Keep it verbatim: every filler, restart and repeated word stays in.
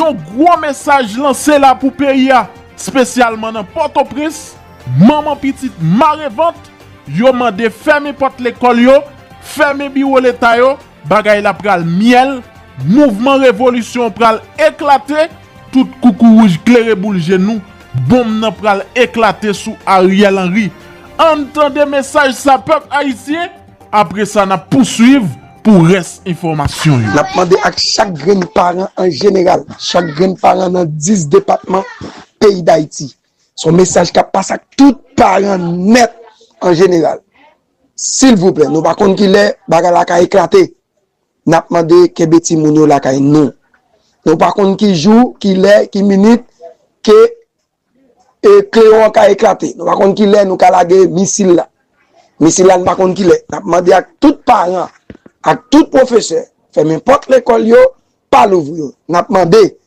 Yon gwo mesaj lanse la pou peyi a, espesyalman nan Pòtoprens. Manman pitit mare vant, yo mande fèmen pòt lekòl yo, fèmen biwo leta yo, bagay la pral myèl, mouvman revolisyon pral eklate, tout koukouwouj klere boul je nou, bonm nan pral eklate sou Ariel Henry. Ann tande mesaj sa, pèp ayisyen, apre sa n ap pouswiv pou rès enfòmasyon yo. N ap mande ak chak grenn paran an jeneral, chak grenn paran nan dis depatman peyi Dayiti. Se yon mesaj k ap pase ak tout paran nèt an jeneral. Silvouplè, nou pa konn kilè bagay la ka eklate. N ap mande kenbe timoun yo lakay nou. Nou pa konn ki jou, ki lè, ki minit ke e, klewon an ka eklate. Nou pa konn kilè nou ka lage misil la. Misil la, nou pa konn kilè. N ap mande ak tout paran, ak tout pwofesè, fèmen pòt lekòl yo, pa louvri yo. N ap mande